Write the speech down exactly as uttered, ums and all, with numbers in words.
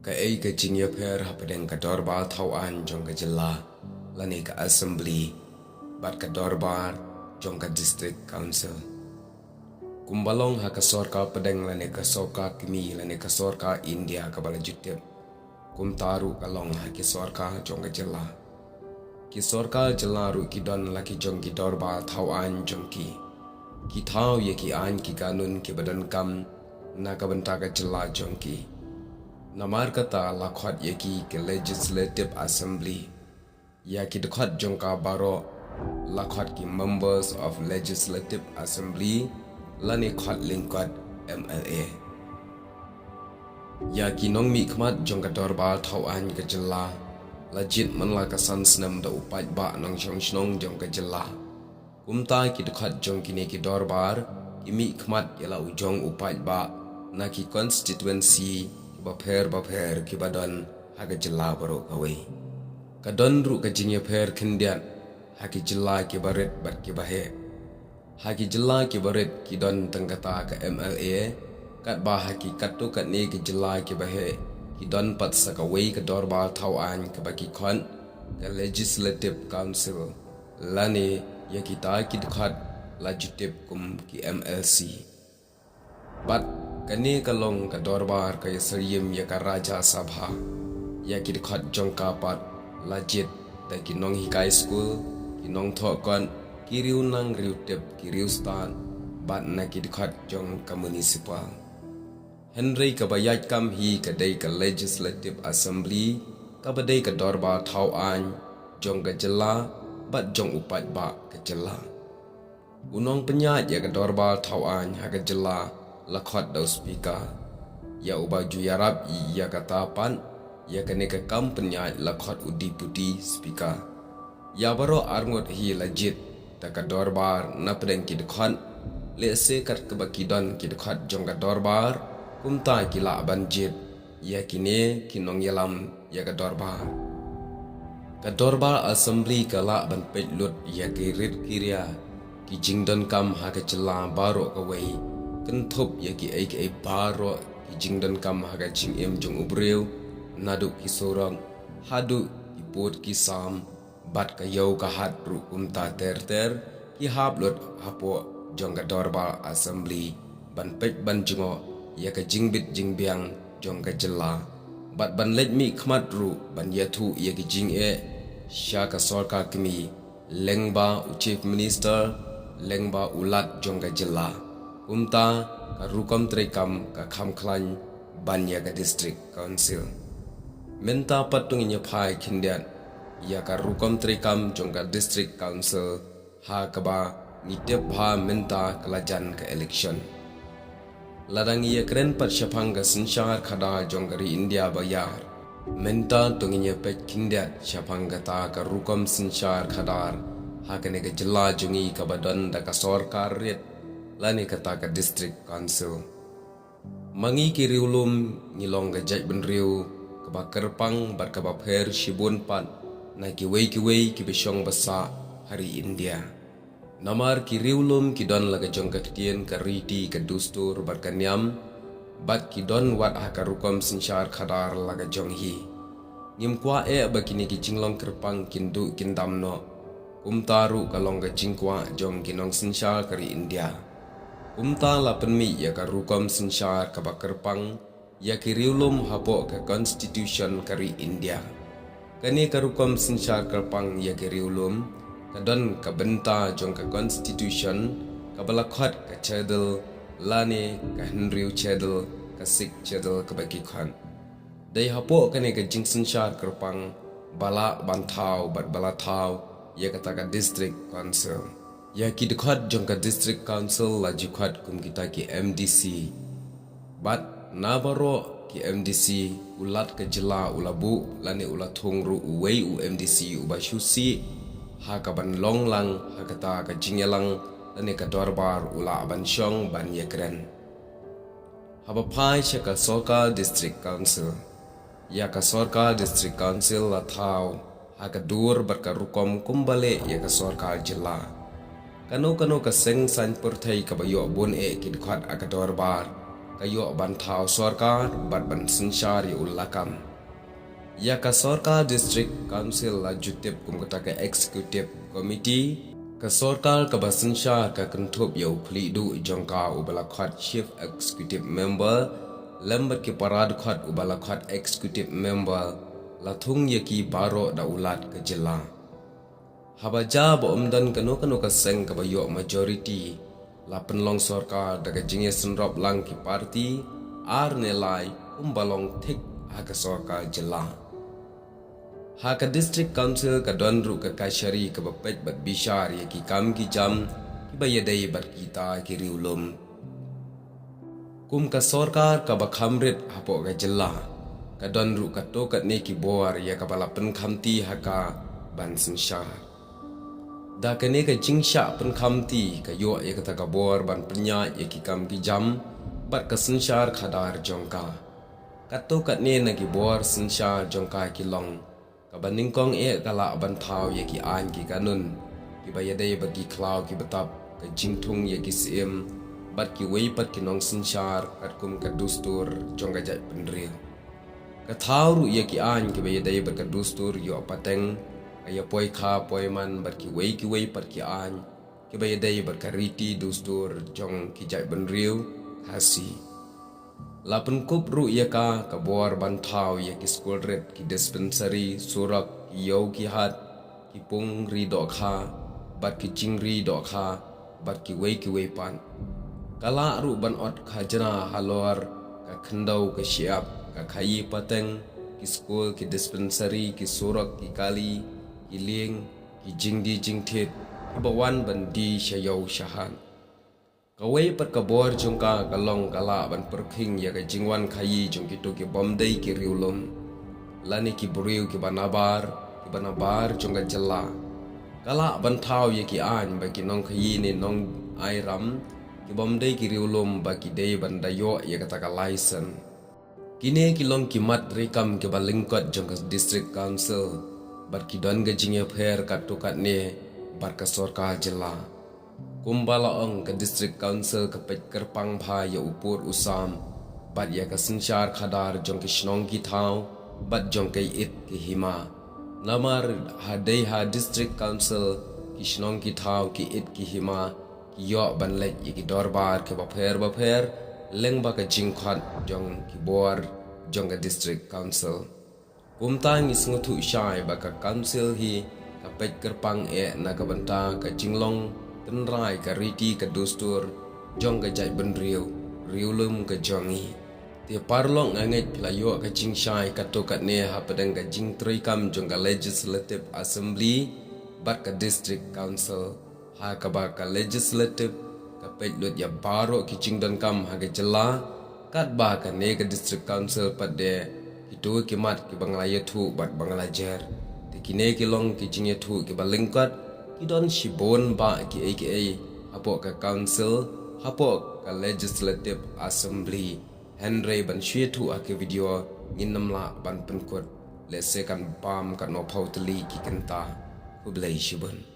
Kaei ka jingïapher hapdeng ka dorbar thaw aiñ jong ka jylla lane ka assembly bad ka dorbar jong ka district council? Kumba long ha ka sorkar pdeng lane ka sorkar kmie lane ka sorkar India kaba la ju tip, kumta ruh ka long ha ki sorkar jong ka jylla. Ki sorkar jylla ruh ki don la ki jong ki dorbar thaw aiñ jong ki. Ki thaw ïa ki aiñ ki kanun kiba donkam na ka bynta ka jylla jong ki. Namar kata la khot ïa ki ki Legislative Assembly. Ïa ki dkhot jong ka baroh la khot ki Members of Legislative Assembly lane khot lyngkot M L A. Ïa ki nongmihkhmat jong ka dorbar thaw aiñ ka jylla la jied man la ka san snem da u paidbah nongshong shnong jong ka jylla. Kumta ki dkhot jong kine ki dorbar ki mihkhmat ïa la u jong u paidbah na ki constituency kiba pher bapher kiba don ha ka jylla baroh kawei. Ka don ruh ka jingïapher khyndiat ha ki jylla kiba rit bad kiba heh. Ha ki jylla kiba rit ki don tang kata ka M L A, katba ha ki katto katne ki jylla kiba heh ki don pat sa kawei ka dorbar thaw aiñ kaba ki khot ka Legislative Council, lane ïa kita ki dkhot la ju tip kum ki M L C. Bad kane ka long ka dorbar ka ïasyriem ïa ka Rajya Sabha. Ïa ki dkhot jong ka pat la jied da ki nonghikai skul, ki nongthoh kot, ki riew nang riew tip, ki riew stad, bad na ki dkhot jong ka municipal. Hynrei kaba ïaid kam hi ka dei ka Legislative Assembly, kaba dei ka dorbar thaw aiñ jong ka jylla bad jong u paidbah ka jylla. U nongpynïaid ïa ka dorbar thaw aiñ ha ka jylla la khot da u speaker, ïa uba ju ïarap ïa kata pat ïa kane ka kam pynïaid la khot u deputy speaker. Ïa baroh arngut hi la jied da ka dorbar na pdeng ki dkhot, lehse kat kaba ki don ki dkhot jong ka dorbar, kumta ki lah ban jied ïa kine ki nongïalam ïa ka dorbar. Ka dorbar assembly ka lah ban peit lut ïa ki rit ki ria, ki jingdonkam ha ka jylla baroh kawei, kynthup ïa kiei kiei baroh ki jingdonkam ha ka jingim jong u briew, naduh ki surok haduh ki pud ki sam, bad ka ïew ka hat ruh kumta ter ter, ki hap lut hapoh jong ka dorbar assembly ban peit ban jngoh ïa ka jingbit jingbiang jong ka jylla, bad ban leit mihkhmat ruh ban ïathuh ïa ki jingeh sha ka sorkar kmie, lyngba u chief minister, lyngba u lat jong ka jylla. Kumta ka rukom treikam ka kham khlaiñ ban ïa ka district council. Mynta pat to ngin ïa phai khyndiat ïa ka rukom treikam jong ka district council, ha kaba ngi tip ba mynta ka la jan ka election. Lada ngi ïa kren pat shaphang ka synshar khadar jong ka ri India ba ïar, mynta to ngin ïa peit khyndiat shaphang kata ka rukom synshar khadar ha kane ka jylla jong ngi kaba don da ka sorkar rit lane kata ka district council. Ma ngi ki riewlum ngi long ka jaitbynriew kaba kyrpang bad kaba pher shibun pat na kiwei kiwei kiba shong ba sah ha ri India. Namar ki riewlum ki don la ka jong ka ktien, ka riti, ka dustur bad ka niam, bad ki don wat ha ka rukom synshar khadar la ka jong hi. Ngim kwah eh ba kine ki jinglong kyrpang kin duh kin dam noh. Kumta ruh ka long ka jingkwah jong ki nongsynshar ka ri India. Kumta la pynmih ïa ka rukom synshar kaba kyrpang ïa ki riewlum hapoh ka constitution ka ri India. Kane ka rukom synshar kyrpang ïa ki riewlum ka don ka bynta jong ka constitution kaba la khot ka schedule lane ka hynriew schedule, ka sixth schedule kaba ki khot. Dei hapoh kane ka jingsynshar kyrpang ba lah ban thaw bad ba la thaw ïa kata ka district council. Ïa ki dkhot jong ka district council la ju khot kum kita ki M D C. Bad na baroh ki M D C, u lat ka jylla u la buh lane u la thung ruh uwei u M D C uba shu sih ha kaban long lang ha kata ka jingïalang lane ka dorbar u lah ban shong ban ïakren. Haba phai sha ka sorkar district council, ïa ka sorkar district council la thaw ha ka dur bad ka rukom kumba leh ïa ka sorkar jylla. Kano kano ka seng saiñ pyrthei kaba ïoh bun eh ki dkhot ha ka dorbar ka ïoh ban thaw sorkar bad ban synshar ïa u lakam. Ïa ka sorkar District Council la ju tip kum kata ka Executive Committee. Ka sorkar kaba synshar ka kynthup ïa u khlieh duh jong ka uba la khot Chief Executive Member lem bad ki para dkhot uba la khot Executive Member, la thung ïa ki baroh da u Lat ka jylla. Haba ja ba ym don kano kano ka seng kaba ïoh majority, la pynlong sorkar da ka jingïasynrop lang ki parti ar ne lai kumba long thik ha ka sorkar jylla. Ha ka District Council ka don ruh ka kashari kaba peit bad bishar ïa ki kam ki jam kiba ïadei bad kita ki riewlum. Kum ka sorkar kaba kham rit hapoh ka jylla, ka don ruh katto katne ki bor ïa kaba la pynkhamti ha ka ban synshar. Da kane ka jingshah pynkhamti ka ïoh ïa kata ka bor ban pynïaid ïa ki kam ki jam bad ka synshar khadar jong ka. Katto katne na ki bor synshar jong ka ki long kaba nyngkong eh ka lah ban thaw ïa ki aiñ ki kanun kiba ïadei bad ki khlaw ki btap, ka jingthung ïa ki syiem bad kiwei pat ki nongsynshar katkum ka dustur jong ka jaitbynriew. Ka thaw ruh ïa ki aiñ kiba ïadei bad ka dustur ïoh pateng, ka ïa poi kha poi man bad kiwei kiwei pat ki aiñ kiba ïadei bad ka riti dustur jong ki jaitbynriew Khasi. La pynkup ruh ïa ka ka bor ban thaw ïa ki skul rit, ki dispensary, surok, ki ïew ki hat, ki pung ri dohkha bad ki jingri dohkha bad kiwei kiwei pat. Ka lah ruh ban ot khajna halor ka khyndew ka shyiap, ka khaïi pateng, ki skul, ki dispensary, ki surok, ki kali, ki lieng, ki jingdie jingthied kiba wan ban die sha ïew sha hat. Kawei pat ka bor jong ka ka long ka lah ban pyrkhing ïa ka jingwan khaïi jong kito ki bym dei ki riewlum lane ki briew kiba nabar, kiba nabar jong ka jylla. Ka lah ban thaw ïa ki aiñ ba ki nongkhaïi ne nongai ram ki bym dei ki riewlum ba ki dei ban da ïoh ïa kata ka license. Kine ki long ki mat treikam kiba lyngkot jong ka District Council bad ki don ka jingïapher katto katne bad ka sorkar jylla. Kumba la ong, ka District Council ka peit kyrpang bha ïa u pud u sam bad ïa ka synshar khadar jong ki shnong ki thaw bad jong ka ïit ka hima. Namar ha dei ha District Council ki shnong ki thaw, ki ïit ki hima ki ïoh ban leit ïa ki dorbar kiba pher ba pher lyngba ka jingkhot jong ki bor jong ka District Council. Kumta ngi sngewthuh shai ba ka Council hi ka peit kyrpang eh na ka bynta ka jinglong tynrai ka riti ka dustur jong ka jaitbynriew riewlum ka jong ngi. Te paralok, nga ngeit phi la ïoh ka jingshai katto katne hapdeng ka jingtreikam jong ka Legislative Assembly bad ka District Council. Ha kaba ka Legislative ka peit lut ïa baroh ki jingdonkam ha ka jylla, katba kane ka District Council pat de kito ki mat kiba nga la ïathuh bad ba nga la jer. Te kine ki long ki jingïathuh kiba lyngkot, ki don shibun bah kiei kiei hapoh ka Council, hapoh ka Legislative Assembly. Hynrei ban shu ïathuh ha ka video ngin ym lah ban pynkut, lehse kan bam katno phew tylli ki kynta. Khublei shibun.